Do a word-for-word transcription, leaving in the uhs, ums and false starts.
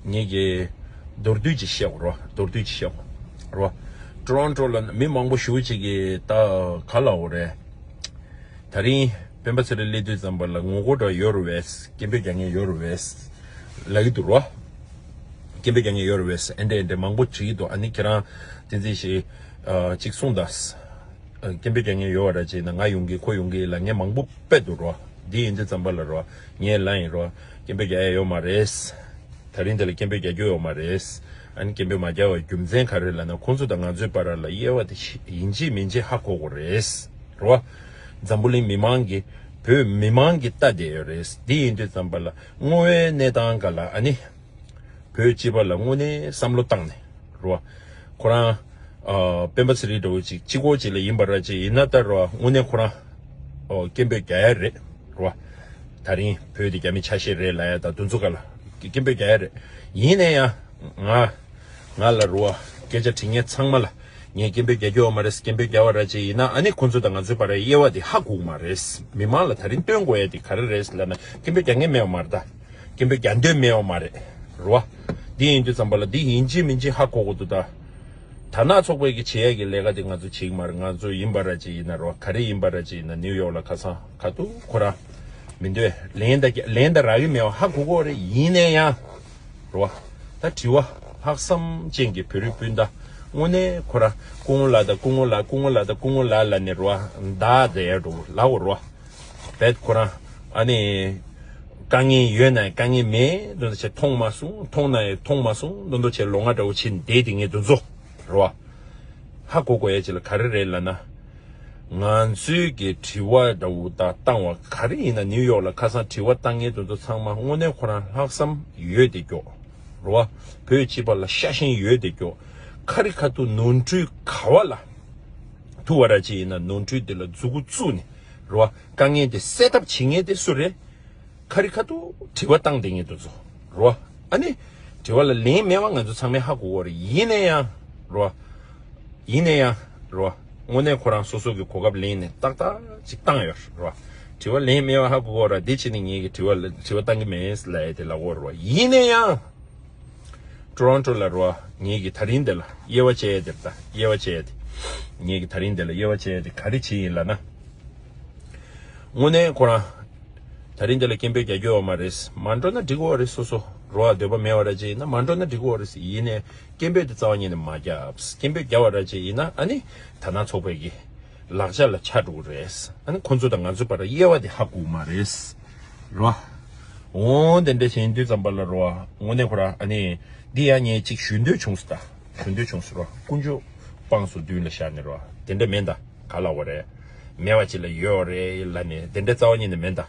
ངེད་ཀྱི་མདོར་བསྡུས་ཅིག་བཤད་དགོས་རོ། མདོར་བསྡུས་ཅིག་བཤད་དགོས་རོ། ཊོ་རོན་ཊོ་ལ་མི་མང་པོ་ཞེ་པོ་ཅིག་གིས་ད་ག་ལབ་དགོས་རེད། ད་རིང་སྤེན་པ་ཚེ་རིང་སླེབས་དུས་ཙམ་པ་ལ་ངོ་རྒོལ་འདྲ་ཡོད་རེད་པས། སྐད་འབོད་རྒྱག་མཁན་ཡོད་རེད་པས་ལབ་ཀྱི་འདུག་རོ། སྐད་འབོད་རྒྱག་མཁན་ཡོད་རེད་པས། ཨེ་འདྲ་ཨེ་འདྲ་མང་པོ་བྲིས་ཀྱི་འདུག་ཨ་ནི་ཁྱེད་རང་བསྟན་འཛིན་ཞིག་ཨ་གཅིག་གསུངས་དང་། སྐད་འབོད་རྒྱག་མཁན་ཡོད་པ་འདྲ་ཅིག་ཡིན་ན་ང་ཡོང་གི་ཁོ་ཡོང་གི་ལབ་མཁན་མང་པོ་དཔེ་འདུག་རོ། འདི་ཡིན་དུས་ཙམ་པ་ལ་རོ། ངས་ལབ་ཡིན་རོ། སྐད་འབོད་རྒྱག་ཡ་ཡོད་མ་རེད། ད་རིང་འདི་ལ་སྐད་འབོད་རྒྱག་རྒྱུ་ཡོད་མ་རེད། ཨ་ནི་སྐད་འབོད་མ་རྒྱག་པའི་རྒྱུ་མཚན་ག་རེ་ལབ་ན། ཁོང་ཚོ་དང་ང་ཚོའི་བར་ལ་དབྱེ་བ་དེ་ཤི་ཡིན་གཅིག་མིན་གཅིག་ཧ་གོ་དགོས་རེད། རོ། འཛམ་བུ་གླིང་མི་མང་གིས། བོད་མི་མང་གིས་ལྟ་བསྡད་ཡོད་རེད། འདི་ཡིན་དུས་ཙམ་པ་ལ་དངོས་ཡོད་གནས་སྟངས་སྒང་ལ་ཨ་ནི། བོད་སྤྱི་པ་ལ་དངོས་གནས་བསམ་བློ་བཏང་ནས་རོ། ཁོ་རང་ཨ་སྤེན་པ་ཚེ་རིང་འདྲ་བོ་ཅིག་སྤྱི་ཁོག་ཅིག་ལ་ཡིན་པ་འདྲ་ཅིག་ཡིན་ན་ད་རོ། དངོས་གནས་ཁོ་རང་ཨོ་སྐད་འབོད་རྒྱག་ཡ་རེད་རོ། ད་རིང་བོད་དེ་རྒྱ་མི་ཆ་ཤས་རེད་ལབ་ཡ་ད་དེ་ཚོ་སྒང་ལ་སྐད་འབོད་རྒྱག་ཡ་རེད། ཡིན་ན་ཡང་ང་ང་ལ་རོ། སྐད་ཆ་དྲི་མཁན་ཚང་མ་ལ་ངས་སྐད་འབོད་རྒྱག་རྒྱུ་ཡོད་མ་རེད། སྐད་འབོད་རྒྱག་པ་འདྲ་ཅིག་ཡིན་ན་ཨ་ནི་ཁོང་ཚོ་དང་ང་ཚོའི་བར་དབྱེ་བ་དེ་ཧ་གོ་གི་མ་རེད། མི་མང་ལ་ད་རིང་སྟོན་དགོས་ཡ་དེ་ག་རེ་རེད་ལབ་ན། སྐད་འབོད་རྒྱག་མཁན་མེད་པ་མ་རེད་ད། སྐད་འབོད་རྒྱག་འདོད་མེད་པ་མ་རེད། རོ། འདི་ཡིན་དུས་ཙམ་པ་ལ་འདི་ཡིན་གཅིག་མིན་གཅིག་ཧ་གོ་དགོས་འདུག་ད། དར་ནག་ཚོགས་པའི་གི་བྱེད་ཡ་གི་ལས་ཀ་དེ་ང་ཚོ་བྱེད་ཀྱི་མ་རེད། ང་ཚོ་ཡིན་པ་འདྲ་ཅིག་ཡིན་ན་རོ། ག་རེ་ཡིན་པ་འདྲ་ཅིག་ཡིན་ན་ནིའུ་ཡོག་ལ་ཁ་སང་ག་དུས་ཁོ་རང་མི་འདོད་ལན་ད་ལན་ད་རག་གི་མེད་པ་ཧ་གོ་གི་རེད། ཡིན་ན་ཡང་རོ། ད་དྲི་བ་ལྷག་བསམ་ཅན་གྱི་བོད་རིགས་སྤུན་ཟླ་དངོས་གནས་ཁོ་རང་སྐུ་ངོ་ལགས་དང་སྐུ་ངོ་ལགས་སྐུ་ངོ་ལགས་དང་སྐུ་ངོ་ལགས་ལབ་ནས་རོ། མདའ་རྒྱག་ཡ་འགྲོ་ལབ་དགོས་རོ། བེད་ཁོ་རང་ཨ་ནི་དཀའ་ངལ་ཡོད་ན་ཡང་དཀའ་ངལ་མེད་དོན་དུ་བྱས། མཐོང་མ་སོང་། མཐོང་ན་ཡང་མཐོང་མ་སོང་དོན་དུ་བྱས། ལོང་བ་འདྲ་བོ་བྱེད་བསྡད་དེ་ངས་དེ་ཚོ་རོ། ཧ་གོ་དགོས་ཡ་ཅིག་ལ་ག་རེ་རེད་ལབ་ན། ང་ཚོའི་གི་དྲི་བ་འདྲ་བོ་དང་བཏང་བ་ག་རེ་ཡིན་ན་ནིའུ་ཡོག་ལ་ཁ་སང་དྲི་བ་བཏང་མཁན་དེ་ཚོ་ཚང་མ་དངོས་གནས་ཁོ་རང་ལྷག་བསམ་ཡོད་དེ་སྐྱོ་རོ། བོད་སྤྱི་པ་ལ་ཤ་ཞེན་ཡོད་དེ་སྐྱོ། ཁ་རི་ཁ་ཐུག་ནོར་འཁྲུལ་ག་བ་ལ་ཐུག་པ་འདྲ་ཅིག་ཡིན་ན་ནོར་འཁྲུལ་དེ་ལ་མཛུབ་གུ་བཙུགས་ནས་རོ། དཀའ་ངལ་དེ་སེལ་ཐབས་བྱེད་མཁན་དེ་སུ་རེད། ཁ་རི་ཁ་ཐུག་དྲི་བ་བཏང་བསྡད་མཁན་དེ་ཚོ་རོ། ཨ་ནི་དྲི་བ་ལ་ལན་མེད་པ་ང་ཚོ་ཚང་མས་ཧ་གོ་གི་རེད། ཡིན་ན་ཡང་རོ། ཡིན་ན་ཡང་རོ། དངོས་གནས་ཁོ་རང་སོ་སོ་གི་གོ་སྐབས་ལེན་ནས་ཏག་ཏག་ཅིག་བཏང་ཡོད་རོ། དྲི་བ་ལན་མེད་པ་ཧ་གོ་གི་རེད། འདི་བྱས་ནས་ངེད་ཀྱིས་དྲི་བ་ལ་དྲི་བ་བཏང་གི་མེད་ལབ་ཡ་དེ་ལབ་དགོས་རེད། ཡིན་ན་ཡང་ཊོ་རོན་ཊོ་ལ་རོ། ངེད་ཀྱིས་ད་རིང་འདི་ལ་དབྱེ་བ་ཕྱེ་ཡ་དེ་རེད་ད། དབྱེ་བ་ཕྱེ་ཡ་དེ། ངེད་ཀྱིས་ད་རིང་འདི་ལ་དབྱེ་བ་ཕྱེ་ཡ་དེ་ག་རེ་བྱས་ཡིན་ལབ་ན། དངོས་གནས་ཁོ་རང་ད་རིང་འདི་ལ་སྐད་འབོད་རྒྱག་རྒྱུ་ཡོད་མ་རེད། མ་འགྲོ་ན་འགྲིག་གི་རེད། སོ་སོ་རོ་འདོད་པ་མེད་པ་འདྲ་ཅིག་ཡིན་ན་མ་འགྲོ་ན་འགྲིག་གི་རེད། ཡིན་ནའི་སྐད་འབོད་དེ་རྩ་བ་ཉིད་ནས་མ་རྒྱབ། སྐད་འབོད་རྒྱབ་པ་འདྲ་ཅིག་ཡིན་ན་ཨ་ནི་དར་ནག་ཚོགས་པའི་གི་ལག་ཆ་ལ་ཆགས་འགྲོ་གི་རེད། ཨ་ནི་ཁོ་ཚོ་དང་ང་ཚོའི་བར་དབྱེ་བ་དེ་ཧ་གོ་གི་མ་རེད། རོ། འོ་དེ་འདྲ་བྱེད་དུས་ཙམ་པ་ལ་རོ། དངོས་གནས་ཁོ་རང་ཨ་ནི་འདི་ཡང་ངས་ཅིག་ཞུ་འདོད་བྱུང་སོང་ད། ཞུ་འདོད་བྱུང་སོང་རོ། དཀོན་མཆོག་དཔངས་སུ་མདུན་ལ་བཞག་ནས་རོ། དེ་འདྲ་མིན་ད། ག་ལབ་དགོས་རེད། མེད་པ་ཅིག་ལ་ཡོད་རེད་ལབ་ནས་དེ་འདྲ་རྩ་བ་ཉིད་ནས་མིན་ད།